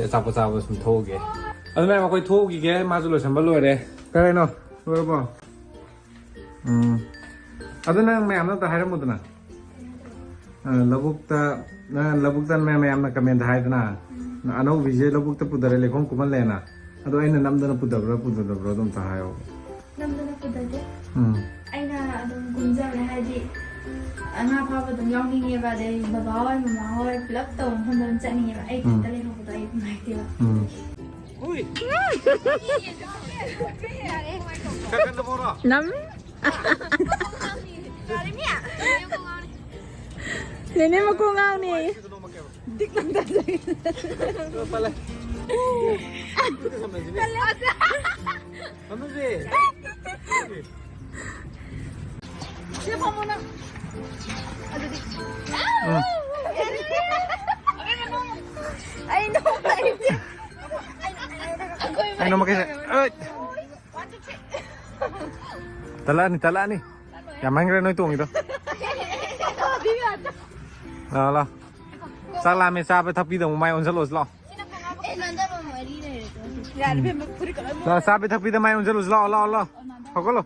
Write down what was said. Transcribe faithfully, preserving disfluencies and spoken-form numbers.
ꯑꯆꯥꯄꯣꯠ ꯆꯥꯕ ꯁꯨꯝ ꯊꯣꯛꯎꯒꯦ꯫ ꯑꯗꯨ ꯃꯌꯥꯝ ꯑꯩꯈꯣꯏ ꯊꯣꯛꯎꯈꯤꯒꯦ, ꯃꯥꯁꯨ ꯂꯣꯏꯁꯟꯕ ꯂꯣꯏꯔꯦ꯫ ꯀꯔꯤꯅꯣ? ꯂꯣꯏꯔꯕꯣ? ꯎꯝ꯫ ꯑꯗꯨ ꯅꯪ ꯃꯌꯥꯝꯅ ꯑꯝꯇ ꯍꯥꯏꯔꯝꯃꯨꯗꯅ꯫ ꯑ, ꯂꯧꯕꯨꯛꯇ, ꯅꯪ ꯂꯧꯕꯨꯛꯇ ꯃꯌꯥꯝ, ꯃꯌꯥꯝꯅ comment ꯍꯥꯏꯗꯅ, "ꯑꯅꯧꯕꯤꯁꯦ ꯂꯧꯕꯨꯛꯇ ꯄꯨꯗꯔꯦ, ꯂꯩꯈꯣꯝ ꯀꯨꯝꯍꯜꯂꯦꯅ"꯫ ꯑꯗꯣ ꯑꯩꯅ ꯅꯝꯗꯅ ꯄꯨꯗꯕ꯭ꯔꯥ, ꯄꯨꯗꯗꯕ꯭ꯔꯥ ꯑꯗꯨꯝꯇ ꯍꯥꯏꯌꯣ꯫ ꯅꯝꯗꯅ ꯄꯨꯗꯗꯦ꯫ ꯎꯝ꯫ ꯑꯩꯅ ꯑꯗꯨꯝ ꯀꯨꯝꯖꯕꯅꯦ, ꯍꯥꯏꯗꯤ ꯉꯥ ꯐꯥꯕ ꯑꯗꯨꯝ ꯌꯥꯎꯅꯤꯡꯉꯦꯕ, ꯑꯗꯩ ꯕꯕꯥ ꯍꯣꯏ, ꯃꯃꯥ ꯍꯣꯏ ꯄꯨꯂꯞ ꯇꯧꯕ ꯃꯐꯝꯗ ꯑꯗꯨꯝ ꯆꯠꯅꯤꯡꯉꯦꯕ꯫ ꯑꯩ ꯎꯝ꯫ ꯏꯊꯟꯇ ꯂꯩꯍꯧꯕꯗꯣ ꯑꯩ ꯅꯨꯡꯉꯥꯏꯇꯦꯕ꯫ ꯎꯝ꯫ ꯅꯝ꯫ ꯅꯦꯅꯦ ꯃꯀꯣꯛ ꯉꯥꯎꯅꯤ꯫ ꯑꯩꯅ ꯃꯈꯩꯁꯦ, ꯑꯩ꯫ ꯇꯠꯂꯛꯑꯅꯤ, ꯇꯠꯂꯛꯑꯅꯤ꯫ ꯌꯥꯝ ꯍꯟꯈ꯭ꯔꯦ ꯅꯣꯏ ꯇꯣꯡꯉꯤꯗꯣ꯫ ꯂꯥꯛꯑꯣ, ꯂꯥꯛꯑꯣ꯫ ꯆꯥꯛ ꯂꯥꯝꯃꯦ, ꯆꯥꯕ ꯊꯛꯄꯤꯗ ꯑꯃꯨꯛ ꯃꯥꯏ ꯑꯣꯟꯁꯤꯜꯂꯣꯁꯤ ꯂꯥꯛꯑꯣ꯫ ꯂꯥꯛꯑꯣ, ꯆꯥꯕ ꯊꯛꯄꯤꯗ ꯃꯥꯏ ꯑꯣꯟꯁꯤꯜꯂꯨꯁꯤ ꯂꯥꯛꯑꯣ, ꯂꯥꯛꯑꯣ, ꯂꯥꯛꯑꯣ꯫ ꯍꯧꯒꯠꯂꯣ꯫